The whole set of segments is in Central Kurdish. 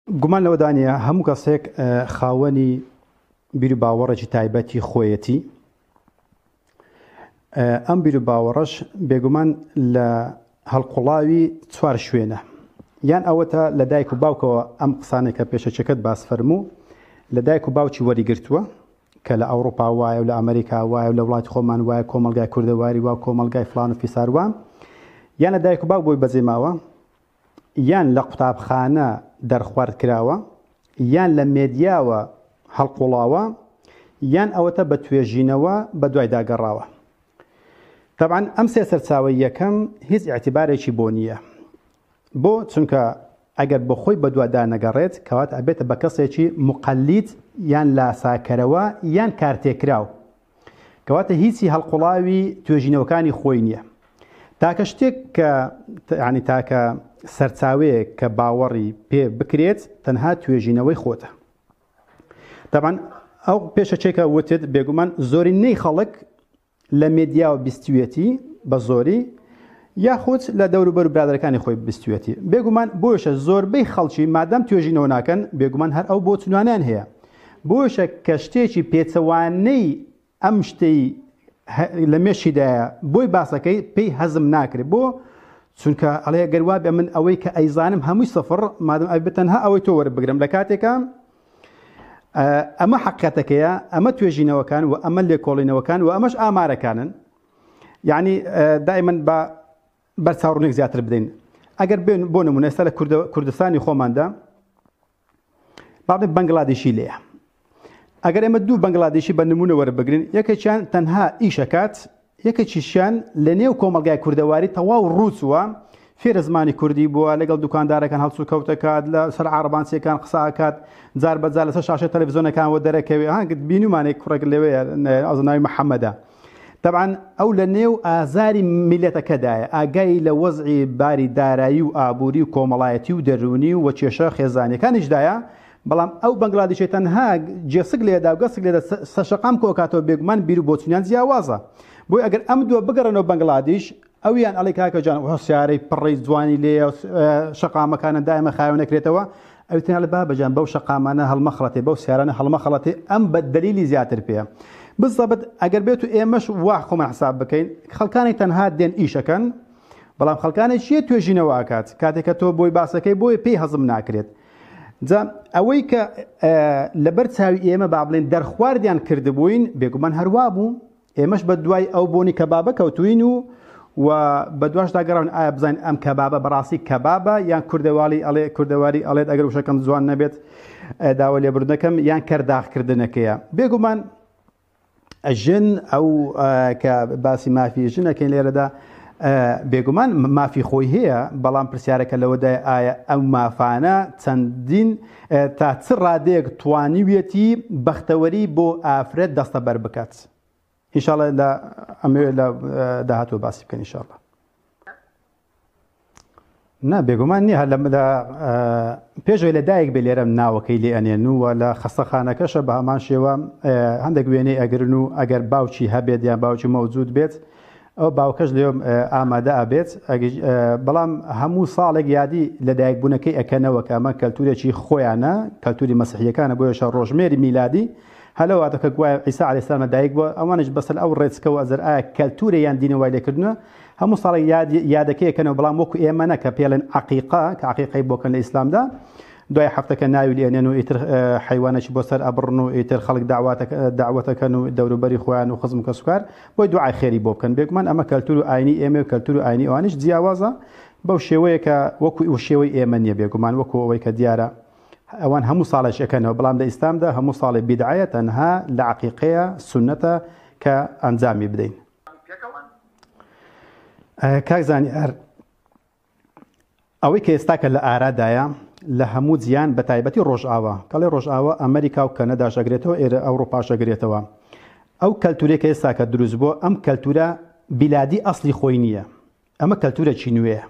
گومان لەوەدا نییە هەموو کەسێک خاوەنی بیر و باوەڕێکی تایبەتی خۆیەتی. ئەم بیر و باوەڕەش بێگومان لە هەڵقوڵاوی چوار شوێنە. یان ئەوەتە لە دایک و باوکەوە ئەم قسانەی کە پێشەکیەکەت باس فەرموو لە دایک و باوکی وەریگرتووە کە لە ئەوڕوپا وایە و لە ئەمریکا وایە و لە وڵاتی خۆمان وایە کۆمەڵگای کوردەواری وا و کۆمەڵگای فڵان و فیسار وا یان لە دایک و باوک بۆی بەجێ ماوە یان لە قوتابخانە دەرخوارد کراوە، یان لە مێدیاوە هەڵقوڵاوە، یان ئەوەتە بە توێژینەوە بەدوایدا گەڕاوە. تەبعەن ئەم سێ سەرچاوەی یەکەم هیچ ئیعتیبارێکی بۆ نییە. بۆ؟ چونکە ئەگەر بۆ خۆی بەدوادا نەگەڕێت کەواتە ئەبێتە بە کەسێکی موقەلید یان لاساکەرەوە یان کارتێکراو. کەواتە هیچی هەڵقوڵاوی توێژینەوەکانی خۆی نییە. تاکە شتێک کە ینی تاکە سەرچاوەیەک کە باوەڕی پێ بکرێت تەنها توێژینەوەی خۆتە. تەبعەن ئەو پێشەکێکە وتت بێگومان زۆرینەی خەڵک لە مێدیاوە بیستویەتی بە زۆری یاخود لە دەوروبەر و برادەرەکانی خۆی بیستویەتی بێگومان بۆیشە زۆربەی خەڵکی مادەم توێژینەوە ناکەن بێگومان هەر ئەو بۆچونانیان هەیە بۆیشە کە شتێکی پێچەوانەی ئەم شتەی لە مێشیدایە بۆی باسەکەی پێی هەزم ناکرێت بۆ چونکە ئەڵێ گەر وابێ من ئەوەی کە ئەیزانم هەمووی سفر مادەم ئەبێ تەنها ئەوەی تۆ وەربگرم لە کاتێکا ئەمە حەقیقەتەکەیە ئەمە توێژینەوەکان و ئەمە لێکۆڵینەوەکان و ئەمەش ئامارەکانن یعنی دائما بە بەرچاوڕوونێک زیاتر بدەین ئەگەر بێن بۆ نمونە ئێستا لە کوردستانی خۆماندا باڵێ بەنگلادیشی لێیە ئەگەر ئێمە دوو بەنگلادیشی بە نمونە وەربگرین یەکێکیان تەنها ئیشەکات یەکێکیشیان لە نێو کۆمەڵگای کوردەواری تەواو ڕووچووە فێرە زمانی کوردی بووە لەگەڵ دوکاندارەکان هەڵسوکەوت دەکات لە سەر عارەبانچیەکان قسە ئەکات جار بە جار لەسەر شاشەی تەلەڤیزیۆنەکان وە دەرەکەوێ ها بینیومانێک کوڕێک لەوەیە ئەو ناوی محەممەدە تەبعەن ئەو لە نێو ئازاری میلەتەکەدایە ئاگای لە وەزعی باری دارایی و ئابووری و کۆمەڵایەتی و دەروونی و کێشە خێزانیەکانیشدایە بەڵام ئەو بەنگلادیشەی تەنها جێسک لێدا و گەسک لێدا سەرشەقام کۆکاتەوە بێگومان بیر و بۆچونیان جیاوازە بۆی ئەگەر ئەم دووە بگەڕێنەوە بەنگلادیش ئەویان ئەڵێ کاکە جان سیارەی پڕی جوانی لێیە شەقامەکانە دایمە خاوێن نەکرێتەوە ئەوی تر ئەڵێ بابە جان بەو شەقامانە هەڵمەخڵەتێ بەو سیارانە هەڵمەخڵەتێ ئەم بە دەلیلی زیاتر پێیە بزەبت ئەگەر بێت و ئێمەش وا خۆمان حساب بکەین خەڵکانی تەنها دێن ئیشەکەن بەڵام خەڵکانێک چیە توێژینەوە ئەکات کاتێک کە تۆ بۆی باسەکەی بۆیە پێی هەزم ناکرێت جا ئەوەی کە لەبەر چاوی ئێمە با بڵێن دەرخواردیان کردبووین بێگومان هەروا بوو ئێمەش بە دوای ئەو بۆنی کەبابە کەوتوین و و بە دواشدا گەڕاون ئایا بزانین ئەم کەبابە بەڕاستی کەبابە یان کوردەوالی ئەڵێ کوردەواری ئەڵێت ئەگەر وشەکەم جوان نەبێت داوا لێبوردنەکەم یان کەرداخکردنەکەیە بێگومان ژن ئەو کە باسی مافی ژنەکەین لێرەدا بێگومان مافی خۆی هەیە بەڵام پرسیارەکە لەوەدای ئایا ئەو مافانە چەندین تا چ ڕادەیەک توانیویەتی بەختەوەری بۆ ئافرەت دەستەبەر بکات ئینشاءاللە لە ئەمەوێت لە داهاتوو باسی بکەن ئینشاءاللە نا بێگومان نییە هەر لە پێشەوەی لە دایک بێ لێرە ناوەکەی لێ ئەنێن و لە خەستەخانەکەشە بە هەمان شێوە هەندێک وێنەی ئەگرن و ئەگەر باوکی هەبێت یان باوکی مەوجود بێت ئەو باوکەش لێ ئامادە ئەبێت بەڵام هەموو ساڵێک یادی لەدایکبوونەکەی ئەکەنەوە کە ئەمە کەلتورێکی خۆیانە کەلتوری مەسیحیەکانە بۆیەشە ڕۆژمێری میلادی هەلەواتە کە گوایە عیسا عەلەیهی سلام لەدایک بووە ئەوانیش بەسەر ئەو ڕێچکەوە ئەزەر ئایا کەلتورە یان دینە وای لێکردنە هەموو ساڵێک یاد یادەکەی ئەکەنەوە بەڵام وەکو ئێمە نە کە پێڵێن عەقیقە کە عەقیقەی بۆکەن لە ئیسلامدا دوای هەفتەکە ناوی لێنێن و ئیتر حەیوانێکی بۆ سەر ئەبڕن و ئیتر خەڵک داوەتەکەن و دەوروبەری خۆیان و خزم و کەسوکار بۆی دوعای خێری بۆ بکەن بێگومان ئەمە کەلتور و ئاینی ئێمە و کەلتور و ئاینی ئەوانیش جیاوازە بەو شێوەیە کە وەکو و شێوەی ئێمە نییە بێگومان وەکو ئەوەی کە دیارە ئەوان هەموو ساڵێک ئەکەنەوە بەڵام لە ئیسلامدا هەموو ساڵێ بیدعەیە تەنها لە عەقیقەیە سوننەتە کە ئەنجامی بدەین. کاک زانیار ئەوەی کە ئێستاکە لە ئارادایە لە هەموو جیان بە تایبەتی ڕۆژئاوا کەڵێ ڕۆژئاوا ئەمریکا و کەنەداش ئەگرێتەوە ئێرە ئەوڕۆپاش ئەگرێتەوە ئەو کەلتورێک کە ئێستاکە دروست بووە ئەم کەلتورە بیلادی ئەسلی خۆی نییە ئەمە کەلتورێکی نوێیە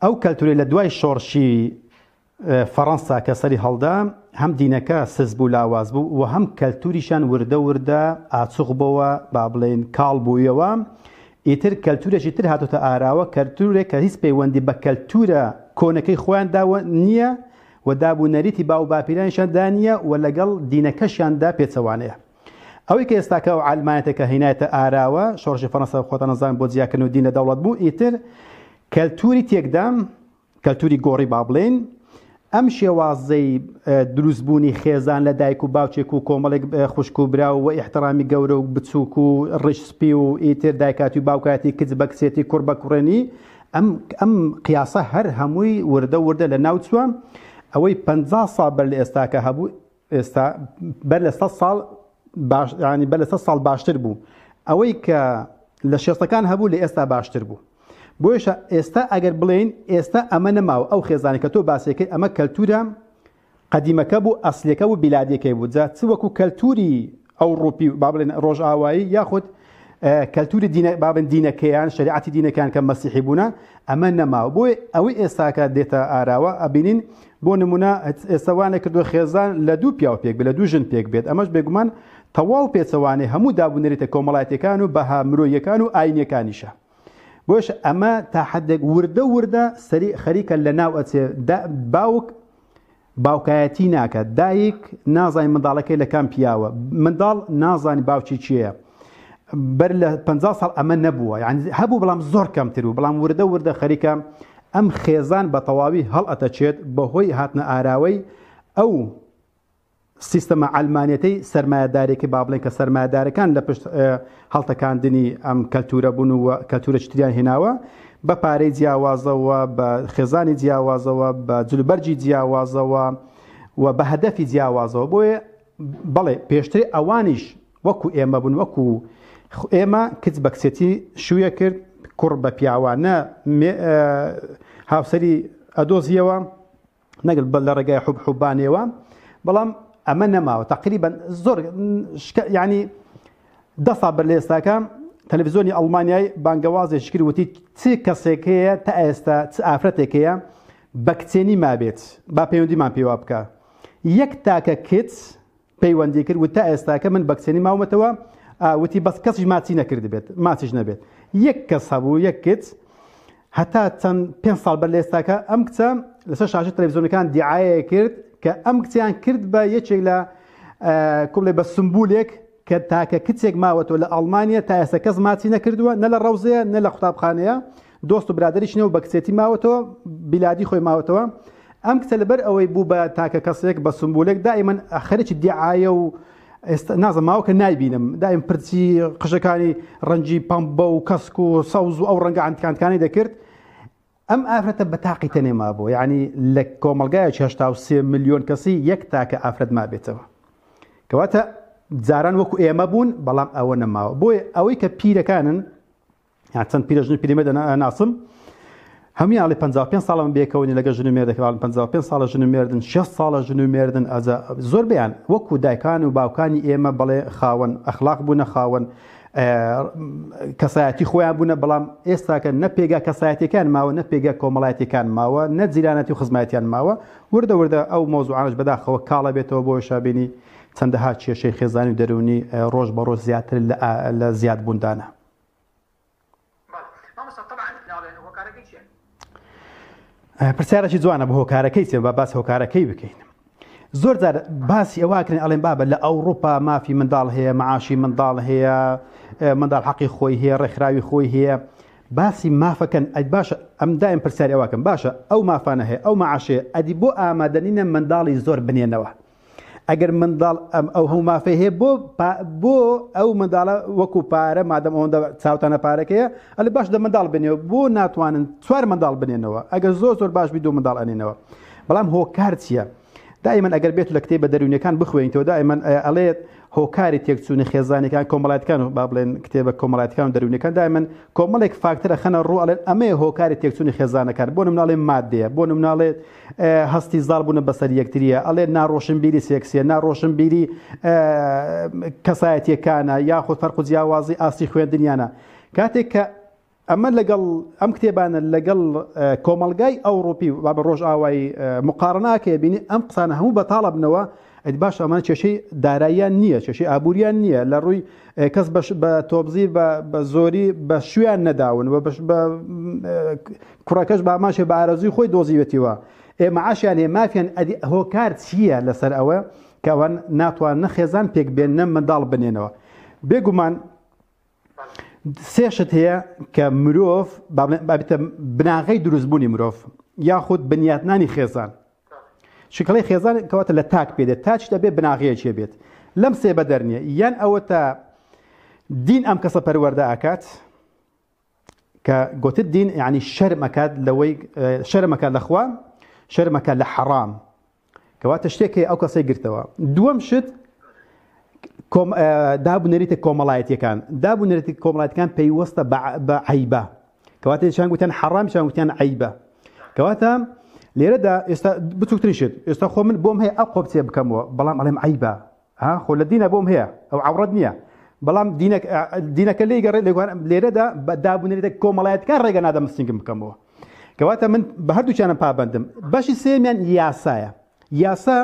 ئەو کەلتورەی لە دوای شۆڕشی فەڕەنسا کە سەری هەڵدا هەم دینەکە سست بوو لاواز بوو و هەم کەلتوریشان وردە وردە ئاچوغ بۆوە با بڵێین کاڵ بوویەوە ئیتر کەلتورێکی تر هاتۆتە ئاراوە کەلتورێک کە هیچ پەیوەندی بە کەلتورە کۆنەکەی خۆیان داوە نییە. و داب و نەریتی باو باپیرانیشیان دا نییە و لەگەڵ دینەکەشیاندا پێچەوانەیە. ئەوەی کە ئێستاکە ئەو عەلمانێتە کە هینایەتە ئاراوە، شۆڕشی فەرەنسا خۆتان ئەزانن بۆ جیاکردن و دین لە دەوڵەت بوو، ئیتر کەلتوری تێکدا، کەلتوری گۆڕی با بڵێین، ئەم شێوازەی دروستبوونی خێزان لە دایک و باوکێک و کۆمەڵێک خوشک و برا و ئیحترامی گەورە و بچووک و ڕیش سپی و ئیتر دایکاتی و باوکایەتی کچ بە کچێتی کوڕ بە کوڕێنی ئەم ئەم قیاسە هەر هەمووی وردە وردە لە ناو چووە ئەوەی 50 ساڵ بەر لە ئێستاکە هەبوو ئێستا بەر لە 100 ساڵ باش ینی بەر لە 100 ساڵ باشتر بوو ئەوەی کە لە شێستەکان هەبوو لە ئێستا باشتر بوو بۆیشە ئێستا ئەگەر بڵێین ئێستا ئەمە نەماوە ئەو خێزانەی کە تۆ باسیەکەی ئەمە کەلتورە قەدیمەکە بوو ئەسلیەکە بوو بیلادیەکەی بوو جا چ وەکو کەلتوری ئەوڕوپی با بڵێن ڕۆژئاوایی یاخود کەلتوری دینە با بڵێن دینەکەیان شەریعەتی دینەکان کە مەسیحی بوونە ئەمە نەماوە بۆیە ئەوەی ئێستاکە دێتە ئاراوە ئەبینین بۆ نمونە ئێستا وانە کردووە خێزان لە دوو پیاو پێک بێت لە دوو ژن پێک بێت ئەمەش بێگومان تەواو پێچەوانەی هەموو دابونەریتە کۆمەڵایەتیەکان و بەها مرۆییەکان و ئاینیەکانیشە. بۆیش ئەمە تا حدێک وردە وردە سەری خەریکە لە ناو ئەچێ باوک باوکایەتی ناکە دایک نازانی منداڵەکەی لە کام پیاوە منداڵ نازانی باوکی کێیە بەر لە 50 ساڵ ئەمە نەبووە یعنی هەبوو بەڵام زۆر کەمتر و بەڵام وردە وردە خەریکە ئەم خێزان بە تەواوی هەڵئەتەچێت بەهۆی هاتنە ئاراوەی ئەو سیستەمە عەلمانیەتەی سەرمایەدارێکی با بڵێن کە سەرمایەدارەکان لە پشت هەڵتەکاندنی ئەم کەلتورە بوون و کەلتورەکی تریان هێناوە بە پارەی جیاوازەوە بە خێزانی جیاوازەوە بە جلوبەرگی جیاوازەوە و بە هەدەفی جیاوازەوە بۆیە بەڵێ پێشتر ئەوانیش وەکو ئێمە بوون وەکو ئێمە کچ بە کچێتی شوویە کرد کوڕ بە پیاوانە هاوسەری ئەدۆزیەوە نەگەل بە لە ڕێگای حوب حوبانەوە بەڵام ئەمە نەماوە تقریبا زۆر ینی دە ساڵ بەر لە ئێستاکە تەلەڤیزیۆنی ئەڵمانیای بانگەوازێکی کرد وتی چ کەسێک هەیە تا ئێستا چ ئافرەتێک هەیە بە کچێنی مابێت با پەیوەندیمان پێوە بکە یەک تاکە کچ پەیوەندی کرد و تا ئێستاکە من بە کچێنی ماومەتەوە وتی بەس کەسیش ماچی نەکردبێت ماچیش نەبێت یەک کەس هەبوو یەک کچ هەتا چەند پێ ساڵ بەر لە ئێستاکە ئەم کچە لەسەر شاشە تەلەڤیزیۆنەکان دیعاەیە کرد کە ئەم کچیان کرد بە یەکێک لە کوڵێ بە سمبولێک کە تاکە کچێک ماوەتەوە لە ئەڵمانیا تا ئێستا کەس ماچی نەکردووە نە لە ڕەوزەیە نە لە قوتابخانەیە دۆست و برادەریش نیە و بە کچێتی ماوەتەوە بیلادی خۆی ماوەتەوە ئەم کچە لەبەر ئەوەی بوو بە تاکە کەسێک بە سمبولێک دائیمەن خەریکی دیعایە و ئێستا نازم ماوە کە نایبینم دایم پرچی قژەکانی ڕەنگی پەمبە و کەسک و سەوز و ئەو ڕەنگە ئەنتکانتکانی دەکرد ئەم ئافرەتە بە تاقی تەنێ مابوو یعنی لە کۆمەڵگایەکی 83 ملیۆن کەسی یەک تاکە ئافرەت مابێتەوە کەواتە جاران وەکو ئێمە بوون بەڵام ئەوە نەماوە بۆیە ئەوەی کە پیرەکانن یان چەند پیرەژن و پیرەمێردە ناسم هەموویان ئەڵێ 55 ساڵە من بێکەوەنی لەگەڵ ژن و مێردەکە بەڵام 55 ساڵە ژن و مێردن 60 ساڵە ژن و مێردن ئەجا زۆربەیان وەکو دایکان و باوکانی ئێمە بەڵێ خاوەن ئەخلاق بوونە خاوەن کەسایەتی خۆیان بوونە بەڵام ئێستاکە نە پێگا کەسایەتەکان ماوە نە پێگا کۆمەڵایەتەکان ماوە نە جیرانەتی و خزمایەتیان ماوە وردە وردە ئەو مۆزوعانش بەداخەوە کاڵە بێتەوە بۆ شابینی چەندەها کێشەی خێزانی و دەروونی ڕۆژ بە ڕۆژ زیاتر لە زیادبووندانە. پرسیارێکی جوانە بە هۆکارەکەی چێ بە باس هۆکارەکەی بکەین زۆر جار باسی ئەوە کرن ئەڵێن بابە لە ئەوروپا مافی منداڵ هەیە معاشی منداڵ هەیە منداڵ حەقی خۆی هەیە ڕێکخراوی خۆی هەیە باسی مافەکەن ئەی باشە ئەم دایم پرسیاری ئەوەکەم باشە ئەو مافانە هەیە ئەو معاشەیە ئەدی بۆ ئامادەنینە منداڵی زۆر بنێنەوە ئەگەر منداڵ ئەم ئەو هەموو مافەی هەیە بۆ بۆ ئەو منداڵە وەکو پارە مادەم ئەوەندە چاوتانە پارەکەیە ئەلێ باش دە منداڵ بنێەوە بۆ ناتوانن چوار منداڵ بنێنەوە ئەگەر زۆر زۆر باش بی دوو منداڵ ئەنێنەوە بەڵام هۆکار چییە؟ دائما ئەگەر بێت لە کتێبە دەروونیەکان بخوێنیتەوە دائما ئەڵێت هۆکاری تێکچوونی خێزانەکان کۆمەڵایەتەکان با بڵێن کتێبە کۆمەڵایەتەکان و دەروونیەکان دائما کۆمەڵێک فاکتەر ئەخەنە ڕوو ئەڵێن ئەمەیە هۆکاری تێکچوونی خێزانەکان بۆ نمونە ئەڵێن مادەیە بۆ نمونە ئەڵێت هەستی زاڵ بوونە بەسەر یەکتریە ئەڵێ ناڕۆشنبیری سێکسیە ناڕۆشنبیری کەسایەتیەکانە یاخود فەرق و جیاوازی ئاستی خوێندنیانە کاتێک کە ئەمە لەگەڵ ئەم کتێبانە لەگەڵ کۆمەلگای ئەوروپی و بە ڕۆژئاوای مقارناکەی بینی ئەم قسانە هەموو بەتاڵە بنەوە ئەدی باش ئەمانە کێشەی داراییان نییە کێشەی ئابووریان نییە لە ڕووی کەس بە تۆبزی بە زۆری بە شویان نەداون و بە کوڕەکەش باماشێ بە ئارەزوی خۆی دۆزیوێتیوە. ئێ معاشیان هەیە مافیان ئەدی هۆکار چییە لەسەر ئەوە کە ئەوان ناتوان نە خێزان پێک بێن نە منداڵ بنێنەوە بێگومان سێ شت هەیە کە مرۆڤ بابێتە بناغەی دروستبوونی مرۆڤ یاخود بنیاتنانی خێزان شکڵی خێزان کەواتە لە تاک پێ دێت تاچ دەبێ بناغەیەکی بێت لەم سێ بەدەر نییە یان ئەوە تا دین ئەم کەسە پەروەردە ئەکات کە گوتت دین یعنی شەرم ئەکات لەوەی شەرم ئەکات لە خوا شەرم ئەکات لە حەڕام کەواتە شتێک هەیە ئەو کەسەی گرتەوە دووەم شت داب و نەریتە کۆمەڵایەتیەکان داب و نەریتی کۆمەڵایەتەکان پەیوەستە بە عیبە کەواتە چیان گوتیان حەڕام چیان گوتیان عیبە کەواتە لێرەدا ئێستا بچووکترین شت ئێستا خۆ من بۆم هەیە ئەو قۆپچێ بکەمەوە بەڵام ئەڵێم عیبە ها خۆ لە دینە بۆم هەیە ئەو عەوڕەت نییە بەڵام دینەکە لێی گەڕێ لێرەدا بە داب و نەریتە کۆمەڵایەتەکان ڕێگە نادەم سینگم بکەمەوە کەواتە من بە هەردووکیانم پابەندم بەشی سێمیان یاسایە یاسا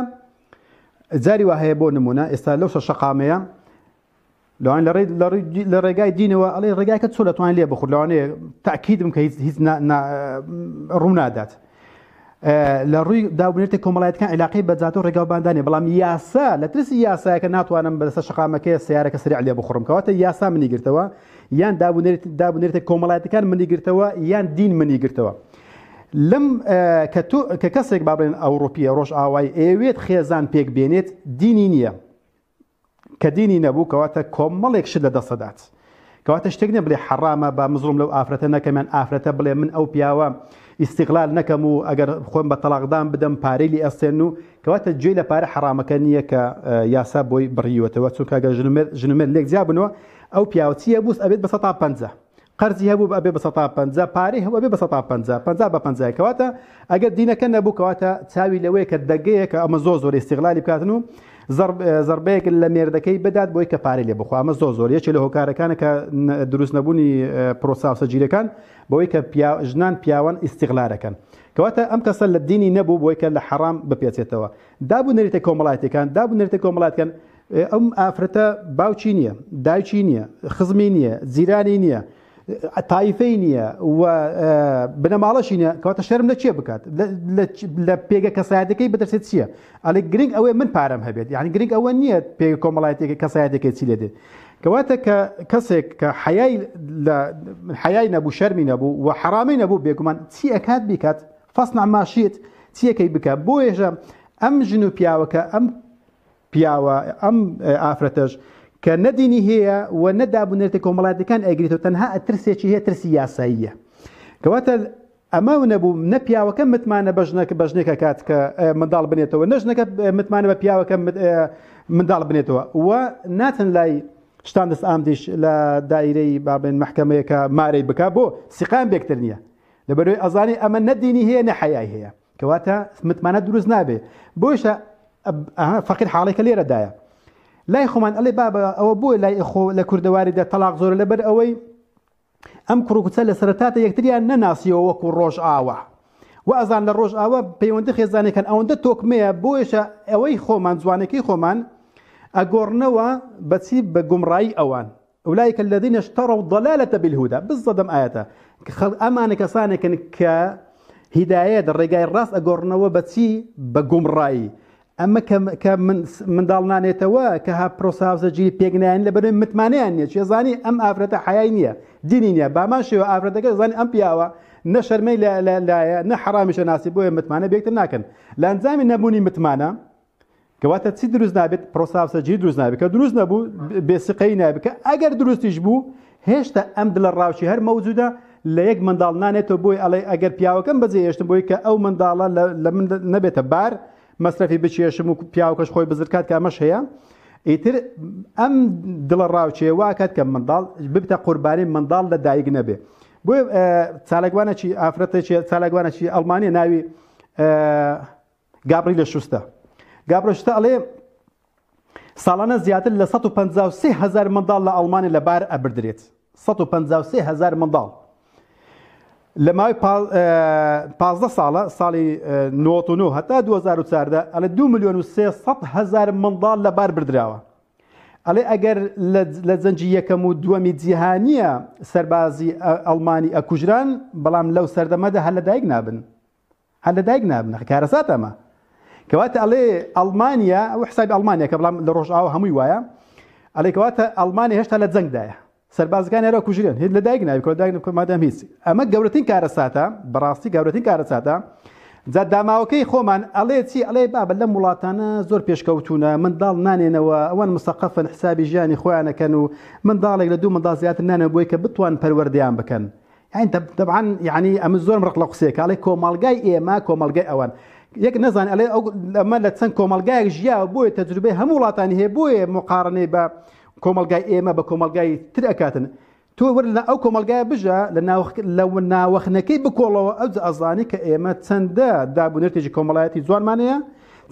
جاری وا هەیە بۆ نمونە ئێستا لەو سەر شەقامەیە لەوان لە ڕێگای دینەوە ئەڵێ ڕێگاکە چۆ لەتوان لێ بخور لەوانەیە تاکیدم کە هیچ هیچ ڕوونادات لە ڕووی دابنێتە کۆمەڵایەتەکان عیلاقەی بە جاتۆ ڕێگا و باندانێ بەڵام یاسا لە ترسی یاسایەکە ناتوانم بەسەر شەقامەکەی سیارەکە سریع لێ بخوڕم کەواتە یاسا منی گرتەوە یان دابنێتە کۆمەڵایەتەکان منی گرتەوە یان دین منی گرتەوە لەم کە تۆ کە کەسێک با بڵێن ئەوروپیە ڕۆژئاوای ئەیەوێت خێزان پێک بێنێت دینی نییە کە دینی نەبوو کەواتە کۆمەڵێک شت لە دەست دەدات کەواتە شتێک نیە بڵێ حەڕامە با مزڵوم لەو ئافرەتە نەکەم یان ئافرەتە بڵێ من ئەو پیاوە ئیستیغلال نەکەم و ئەگەر خۆم بە تەلاقدان بدەم پارەی لێ ئەستێن و کەواتە گوێی لە پارە حەڕامەکە نییە کە یاسا بۆی بڕیوەتەوە چونکە ئەگەر ژن و مێرد لێک جیا بنەوە ئەو پیاوە چییە بووس ئەبێت بە سەتا پەنجا قەرزی هەبوو ئەبێ بە سەتا پەنجا پارەی هەبوو ئەبێ بە سەتا پەنجا پەنجا بە پەنجای کەواتە ئەگەر دینەکە نەبوو کەواتە چاوی لەوەیە کە دەگەیە کە ئەمە زۆر زۆر ئیستیغلالی بکاتن و زەربەیەک لە مێردەکەی بدات بۆی کە پارەی لێ بخوا ئەمە زۆر زۆر یەکێ لە هۆکارەکانە کە دروست نەبوونی پرۆسە هاوسەرگیریەکان بەوەی کە ژنان پیاوان ئیستیغلالەکەن کەواتە ئەم کەسە لە دینی نەبوو بۆی کە لە حەرام بپێچێتەوە داب و نەریتە کۆمەڵایەتیەکان داب و نەریتە کۆمەڵایەتیەکان ئەم ئافرەتە باوکی نییە، دایکی نییە، خزمی نییە، جیرانی نییە، تایفەی نییە و بنەماڵەشی نییە، کەواتە شەرم لە چێ بکات؟ لە پێگە کەسایەتەکەی بترسێت چییە؟ ئەڵێ گرنگ ئەوەیە من پارەم هەبێت، یعنی گرنگ ئەوە نییە پێگە کۆمەڵایەتیەکە کەسایەتەکەی چی لێ دێت. کەواتە کە کەسێک کە حەیای لە حەیای نەبوو شەرمی نەبوو و حەرامی نەبوو بێگومان چی ئەکات بیکات فەصنع ما شئت چیەکەی بکە بۆیەشە ئەم ژن و پیاوەکە ئەم پیاوە ئەم ئافرەتەش کە نە دینی هەیە و نە داب و نەریتە کۆمەڵایەتیەکان ئەیگرێتەوە تەنها ترسێکی هەیە ترسی یاساییە کەواتە ئەمە نەبوو نە پیاوەکە متمانە بە ژنەکە بە ژنێکە کات کە منداڵ بنێتەوە نە ژنەکە متمانە بە پیاوەکە منداڵ بنێتەوە و ناتن لای شتان دەست ئامدیش لە دایرەی بابێن محکمەیەکە مارەی بک بۆ سیقان بێکتر نییە لەبەرەوەی ئەزانی ئەمە نە دینی هەیە نە حەیای هەیە کەواتە متمانە دروست نابێ بۆیشە فەقیر حاڵێکە لێرەدایە لای خۆمان ئەڵێ بابە ئەوە بۆ لای خۆ لە کوردەواریدا تەلاق زۆرە لەبەر ئەوەی ئەم کوڕ و کچە لە سەرەتاتە یەکتریان نەناسیەوە وەکو ڕۆژ ئاوە و ئەزان لە ڕۆژ ئاوە پەیوەندی خێزانەکان ئەوەندە تۆکمەیە بۆیشە ئەوەی خۆمان جوانەکەی خۆمان ئەگۆڕنەوە بەچی بە گومڕایی ئەوان اولئک الذین اشتروا الضلالە بالهدی بالضبط ئەم ئایەتە ئەمانە کەسانێکن کە هیدایەت ڕێگای ڕاست ئەگۆڕنەوە بە چی بە گومڕایی ئەمە کە منداڵ نانێتەوە کە ها پرۆسە هاوسەرگیری پێک نایەن لە بەرەوەی متمانەیان نییە چێزانی ئەم ئافرەتە حەیای نییە دینی نییە بامان شێوە ئافرەتەکە زانی ئەم پیاوە نە شەرمەی لایە نە حەرامیشە ناسی بۆیە متمانە بێکتر ناکەن لە ئەنجامی نەبوونی متمانە کەواتە چی دروست نابێت پرۆسە هاوسەرگیری دروست نابێت کە دروست نەبوو بێسیقەیی نابێت کە ئەگەر دروستیش بوو هێشتا ئەم دڵە ڕاوچی هەر مەوجودە لە یەک منداڵ نانێتەوە بۆی ئەڵێ ئەگەر پیاوەکەم بەجێ هێشتم بۆی کە ئەو منداڵە لە من نەبێتە بار مەسرەفی بچێشم و پیاوکەش خۆی بزرکات کە ئەمەش هەیە ئیتر ئەم دڵە ڕاوچێ واکات کە منداڵ ببتە قوربانی منداڵ لە دایک نەبێ بۆ چالاکوانێکی ئافرەتێکی چالاکوانێکی ئەڵمانیە ناوی گابریلە شوستە گابرە شوستە ئەڵێ ساڵانە زیاتر لە 153 هزار منداڵ لە ئەڵمانیا لە بار ئەبردرێت 153 هزار منداڵ لە ماوەی 15 ساڵە ساڵی 99 هەتا 2014 ئەڵێ 2 میلیۆن و 300 هزار منداڵ لە بار بردراوە ئەڵێ ئەگەر لە جەنگی یەکەم و دووەمی جیهانیە سەربازی ئەڵمانی ئەکوژران بەڵام لەو سەردەمەدا هەر لەدایک نابن. هەر لە دایک نابن کارەساتە ئەمە. کەواتە ئەڵێ ئەڵمانیا ئەو حسابی ئەڵمانیا کە بەڵام لە ڕۆژئاوا هەمووی وایە ئەڵێ کەواتە ئەڵمانیا هێشتا لە جەنگدایە سەربازەکان هەرا کوژرێن هیچ لە دایک نابی کۆ دایک مادام هیچ ئەمە گەورەترین کارەساتە بەڕاستی گەورەترین کارەساتە جا داماوەکەی خۆمان ئەڵێ چی ئەڵێ بابە لەم وڵاتانە زۆر پێشکەوتونە منداڵ نانێنەوە ئەوان مسەقەفن حسابی ژیانی خۆیانەکەن و منداڵێک لە دوو منداڵ زیاتر نانێن بۆی کە بتوان پەروەردەیان بکەن یانی تەبعەن یانی ئەمە زۆرم ڕق لە قسەیەکە ئەڵێ کۆمەڵگای ئێمە کۆمەڵگای ئەوان یەک نەزان ئەڵێ ئەو ئەمە لە چەند کۆمەڵگایەک ژیا بۆیە تەجروبەی هەموو وڵاتانی هەیە بۆیە مقارنەی بە کۆمەڵگای ئێمە بە کۆمەڵگای تر ئەکاتن تۆ وەر لە ئەو کۆمەڵگایە بژە لە لە ناوەخنەکەی بکۆڵەوە ئەو ئەزانی کە ئێمە چەندە دابونەرتێکی کۆمەڵایەتی جوانمان هەیە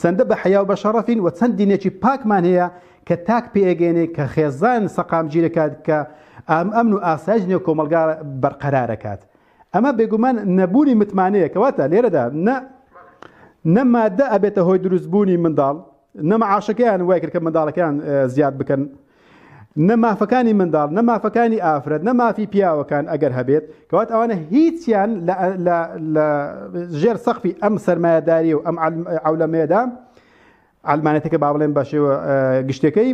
چەندە بە حەیا و بە شەڕەفین و چەند دینێکی پاکمان هەیە کە تاک پێئەگەیەنێ کە خێزان سەقامگیرەکات کە ئەمن و ئاسایش نێو کۆمەڵگا بەرقەرارەکات ئەمە بێگومان نەبوونی متمانەیە کەواتە لێرەدا نە نە مادە ئەبێتە هۆی دروستبوونی منداڵ نە معاشەکەیان وای کرد کە منداڵەکەیان زیاد بکەن نە مافەکانی منداڵ نە مافەکانی ئافرەت نە مافی پیاوەکان ئەگەر هەبێت کەوات ئەوانە هیچیان لە ژێر سەقفی ئەم سەرمایەداری و ئەم عەولەمەیەدا عەلمانێتەکە با بڵێن بە شێوە گشتەکەی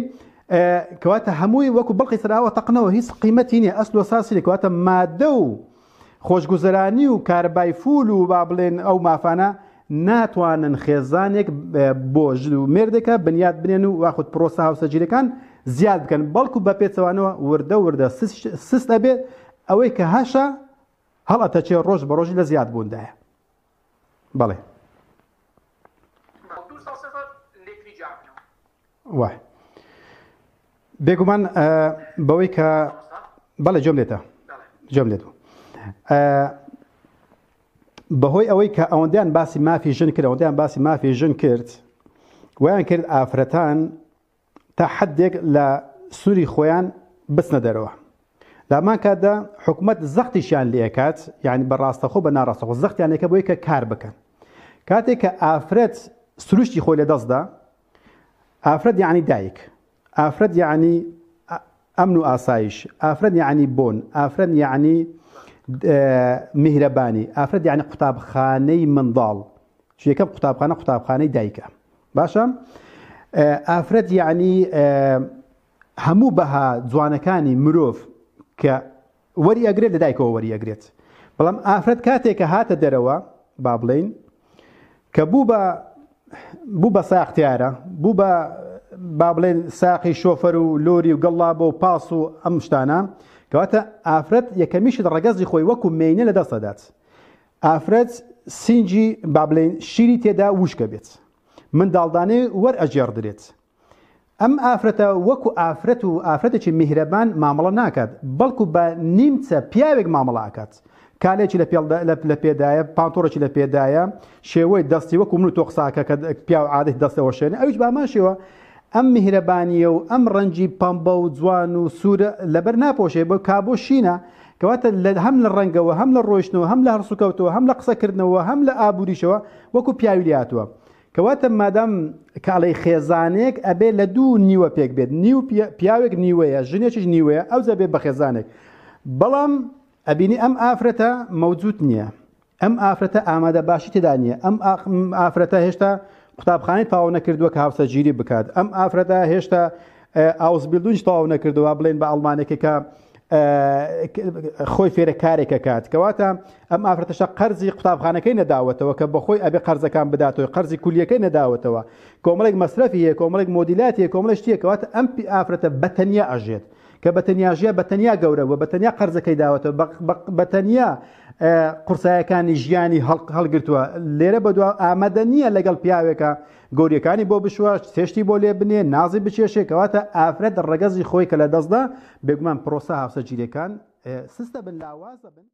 کەواتە هەمووی وەکو بڵقی سەراوە تەقنەوە هیچ قیمەتی نییە ئەسل و ساسی کەواتە مادە و خۆشگوزەرانی و کارەبای فول و با بڵێن ئەو مافانە ناتوانن خێزانێک بۆ ژن و مێردێکە بنیات بنێن و واخود پرۆسە هاوسەرگیریەکان زیاد بکەن بەڵکو بە پێچەوانەوە وردە وردە سست ئەبێت ئەوەی کە هەشە هەڵئەتەچێ ڕۆژ بە ڕۆژی لە زیاد بووندایە بەڵێ وای بێگومان بەوەی کە بەڵێ جۆم لێتە جۆم لێت بوو بەهۆی ئەوەی کە ئەوەندەیان باسی مافی ژن کرد ئەوەندەیان باسی مافی ژن کرد ویان کرد ئافرەتان تا حدێک لە سووری خۆیان بچنە دەرەوە لامان کاتدا حکومت زەختیشیان لێکات یعنی بە ڕاستەخۆ بە ناڕاستەخۆ زەختیان لێکە بۆی کە کار بکەن کاتێک کە ئافرەت سروشتی خۆی لە دەستدا ئافرەت یعنی دایک ئافرەت یعنی ئەمن و ئاسایش، ئافرەت یەعنی بۆن، ئافرەت یەعنی میهرەبانی، ئافرەت یەعنی قوتابخانەی منداڵ، یەکەم قوتابخانە قوتابخانەی دایکە. باشە ئافرەت یەعنی هەموو بەها جوانەکانی مرۆڤ کە وەری ئەگرێت لە دایکەوە وەری ئەگرێت بەڵام ئافرەت کاتێک کە هاتە دەرەوە با بڵین کە بوو بە بوو بە ساختیارە بوو بە با بڵێن ساقی شۆفەر و لۆری و گەڵا بۆ پاس و ئەم شتانە کەواتە ئافرەت یەکەمیشت ڕەگەزی خۆی وەکو مێینە لە دەست دەدات ئافرەت سینجی با بڵێن شیری تێدا وشکە بێت منداڵدانێ وەرئەگێڕدرێت ئەم ئافرەتە وەکو ئافرەت و ئافرەتێکی میهرەبان مامەڵە ناکات، بەڵکو بە نیمچە پیاوێک مامەڵە ئەکات. کالێکی لە پێدایە، پانتۆڵێکی لە پێدایە، شێوەی دەستی وەکو من و تۆ قسە ئەکا کە پیاو عادەتی دەست ئەوەشێنێ، ئەویش بە هەمان شێوە ئەم میهرەبانییە و ئەم ڕەنگی پەمبە و جوان و سوورە لەبەر ناپۆشێ، بە کابۆ شینە، کەواتە هەم لە ڕەنگەوە، هەم لە ڕۆیشتنەوە، هەم لە هەڵسوکەوتەوە، هەم لە قسەکردنەوە، هەم لە ئابووریشەوە وەکو پیاوی لێهاتووە. کەواتە مادام کە ئەڵێی خێزانێک ئەبێ لە دوو نیوە پێک بێت نیو پیاوێک نیوەیە ژنێکیش نیوەیە ئەوجا بێ بە خێزانێک بەڵام ئەبینی ئەم ئافرەتە مەوجود نییە ئەم ئافرەتە ئامادە باشی تێدا نییە ئەم ئافرەتە هێشتا قوتابخانەی تەواو نەکردووە کە هاوسەرگیری بکات ئەم ئافرەتە هێشتا Ausbildung ش تەواو نەکردووە بڵێن بە ئەڵمانێکە کە خۆی فێرە کارێکە کات کەواتە ئەم ئافرەتەشە قەرزی قوتابخانەکەی نەداوەتەوە کە بەخۆی ئەبێ قەرزەکان بداتەوە قەرزی کولیەکەی نەداوەتەوە کۆمەڵێک مەسرەفی هەیە کۆمەڵێک مۆدیلاتی هەیە کۆمەڵێک شتیە کەواتە ئەم ئافرەتە بە تەنیا ئەژێت کە بە تەنیا ژیا بە تەنیا گەورە بووە بە تەنیا قەرزەکەی داوەتەوە بە تەنیا قورسایەکانی ژیانی هەڵگرتووە لێرە بەدوا ئامادە نییە لەگەڵ پیاوێکە گۆریەکانی بۆ بشوە چێشتی بۆ لێ بنێ نازی بچێشێ کەواتە ئافرەت ڕەگەزی خۆی کە لە دەستدا بێگومان پرۆسە هاوسەرگیریەکان سستە بن لاوازە بن.